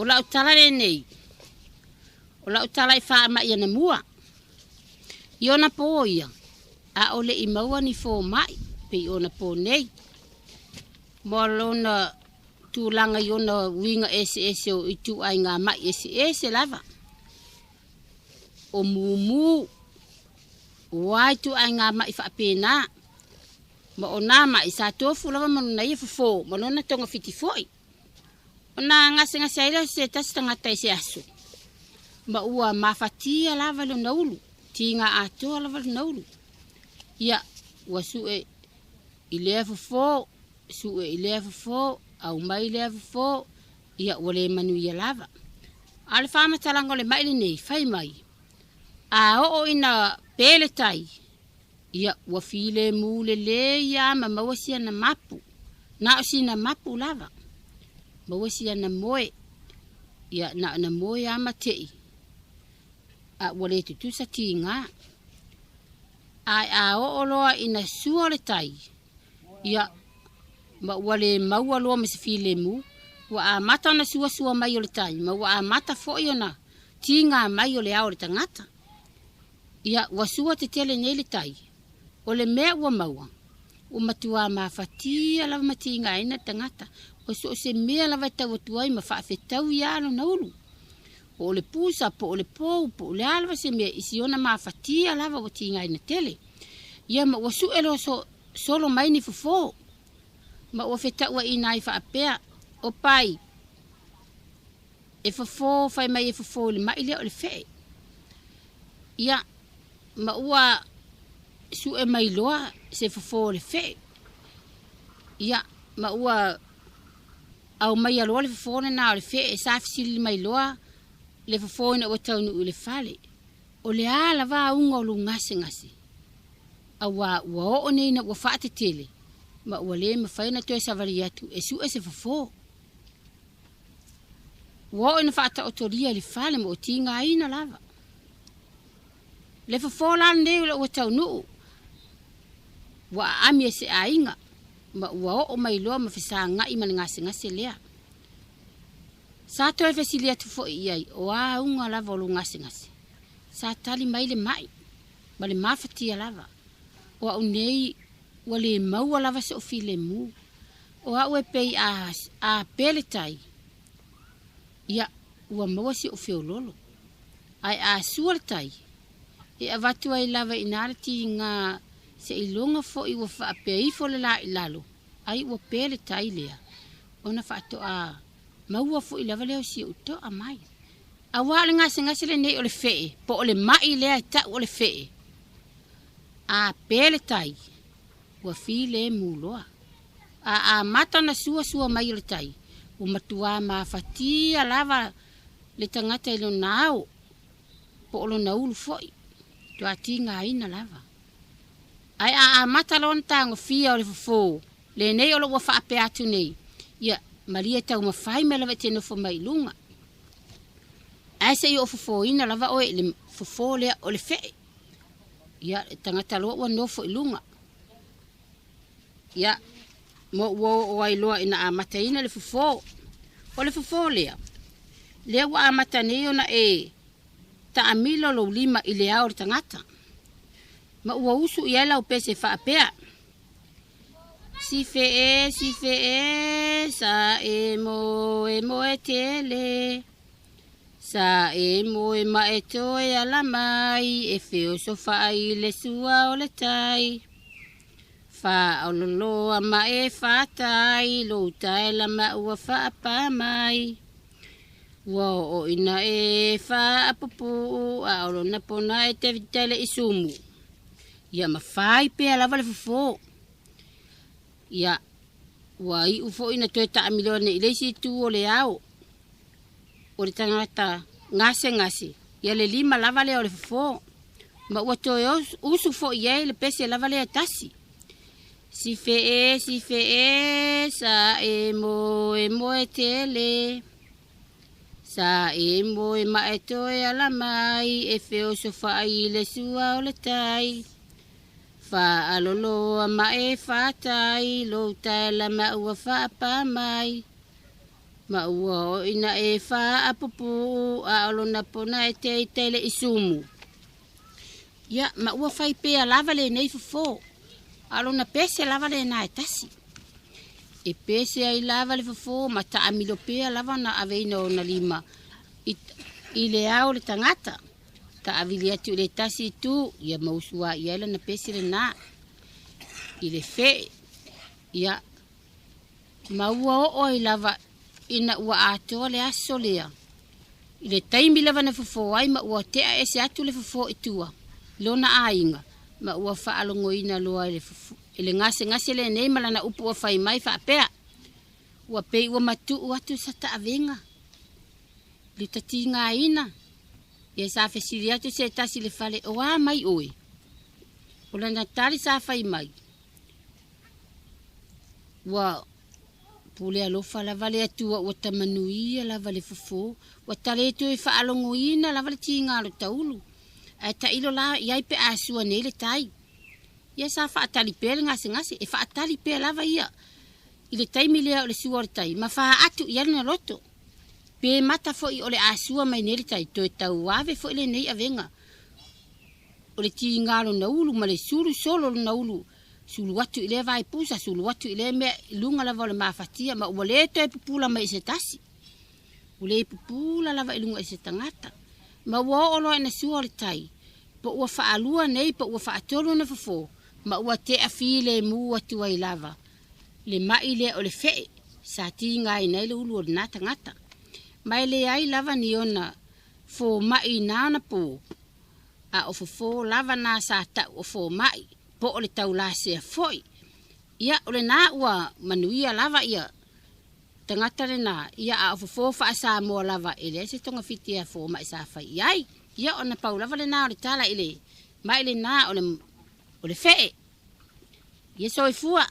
O lau tala lenei, o lau tala i faamai anamua. I ona po ia, a o le i maua ni fomai, pei ona po nei. Ma lona tulaga i ona uiga eseese o ituaiga mai eseese lava. O mumu, o a ituaiga mai faapena. Ma o nā mai sa tofu lava ma lona ia fofo, ma lona togafiti foi. Ona gasegase ai lea o se tasi tagata i se aso, ma ua mafatia lava lona ulu, tiga atoa lava lona ulu. Ia, ua sue i lea fofo, sue i lea fofo, aumai lea fofo, ia ua le manuia lava. A o le faamatalaga o le mai lenei, fai mai, a oo ina pe le tai, ia ua filemu lelei lava ma maua siana mapu, na o sina mapu lava, maua siana moe, ia na ona moe lava ma tei, a ua le tutusa tiga. Ae a oo loa ina sua le tai, ia ma ua le maua loa ma se filemu, ua amata ona suasua mai o le tai, ma ua amata foi ona tiga mai o le ao o le tagata. Ia ua sua tetele nei le tai, o le mea ua maua, ua matua mafatia lava ma tigaina le tagata, o so o se mea lava e tau atu ai ma faafetau ia lona ulu. Po o le pusa, po o le pou, po o le a lava se mea, i si ona mafatia lava ua tigaina tele. Ia ma ua sue loa solo mai ni fofo, ma ua fetauaina ai faapea, o pai, e fofo, fai mai e fofo i le mai lea o le fee. Ia, ma ua sue mai loa se fofo o le fee. Ia, ma ua aumaia loa le fofo lena o le fee, sa fesili mai loa le fofo ina ua taunuu i le fale. O le a lava auga o lou gasegase, auā ua oo nei ina ua faatetele, ma ua le mafai ona toe savali atu e sue se fofo. Ua oo ina faataotolia i le fale ma ua tigaina lava. Le fofo la lenei o lo o ua taunuu, ua aami e se aiga, ma ua oo mai loa ma fesagai ma le gasegase lea. Sa toe fesili atu foi i ai, o a auga lava o lou gasegase? Sa tali mai le mai, ma le mafatia lava. O au nei ua le maua lava so'u filemu. O au e pei a, a pe le tai, ia, ua maua si ou feololo. Ae a sua le tai, e avatu ai lava i ina le tiga seiloga foi ua faapea ifo le la i lalo, ai ua pe le tai lea, ona faatoa maua foi lava lea o si ou toa mai. Auā o le gasegase lenei o le fee, po o le mai lea e tau o le fee, a pe le tai, ua filemu loa. A amata ona suasua mai o le tai, ua matuā mafatia lava le tagata i lona ao, po o lona ulu foi, matua tigaina lava. Ae a amata loa ona tagofia o le fofo lenei o lo o ua faapea atu nei, ia, malie taumafai mai lava e te nofo mai i luga, ae se i oo fofoina lava oe i le fofo lea o le fee. Ia, le tagata loa ua nofo i luga. Ia, ma ua oo ai loa ina amataina le fofo. O le fofo lea, lea ua amata nei ona e taamilo lou lima i le ao o le tagata, ma ua usu i ai lau pese faapea, Si fee, si fee, sa e moe moe tele, sa e moe ma e toe ala mai, e feosofai i le sua o le tai. Faaololoa ma e fatai, lou taela ma ua faapā mai. Ua oo ina e faapupuu, a o lona pona e te tele i sumu. Ia ma fai pea lava le fofo. Ia, ua iu foi ina toe taamilo ane i le isi itu o le ao o le tagata gasegase, ia le lima lava lea o le fofo, ma ua toe usu foi i ai le pese lava lea e tasi. Si fee, si fee, sa e moe moe tele, sa e moe ma e toe ala mai, e feosofai i le sua o le tai. Faaloloa ma e fatai, lou taela ma ua faapā mai. Ma ua oo ina e faapupuu a o lona pona e tea i tai i le isumu. Ia, ma ua fai pea lava lenei fofo, a o lona pese lava lena e tasi. E pese ai lava le fofo ma taamilo pea lava ona aveina o ona lima i, i le ao o le tagata. Taavili atu i le tasi itu, ia ma usu ai ai lana pese lena i le fee. Ia, ma ua oo ai lava ina ua atoa le aso lea. I le taimi lava na fofo ai ma ua tea ese atu le fofo i tua, lona aiga, ma ua faalogoina loa e le, e le gasegase lenei ma lana upu ua fai mai faapea, ua pei ua matuu atu sa taavega, le tatigaina, ia sa fesili atu se tasi i le fale, o a mai oe? O lana tali sa fai mai, ua pule alofa lava le Atua ua tamanuia lava le fofo, ua tale toe faalogoina lava le tiga o le taulu. Ae tailo la i ai pe a sua nei le tai. Ia sa faatali pea le gasegase, e faatali pea lava ia i le taimi lea o le sua o le tai, ma faa atu i ai lona loto. Pe mata foi o le a sua mai nei le tai, toe tauave foi lenei avega. O le tiga o lona ulu ma le sulu solo o lona ulu, sulu atu i lea vaepusa, sulu atu i lea mea i luga lava o le mafatia, ma ua le toe pupula mai i se tasi. Ua le pupula lava i luga i se tagata. Ma ua oo loa ina sua o le tai, po ua faalua nei po ua faatolu ona fofo, ma ua tea filemu atu ai lava le mai lea o le fee sa tigaina ai le ulu o lena tagata. Ma e leai lava ni ona fomai i na ona po, a o fofo lava na sa tau o fomai, po o le taulasea foi. Ia, o lena ua manuia lava ia tagata lena, ia a o fofo faa-Samoa lava e leai se togafiti a fomai sa fai i ai. Ia ona pau lava lena o le tala i le mai lena o le fee. Ia soifua.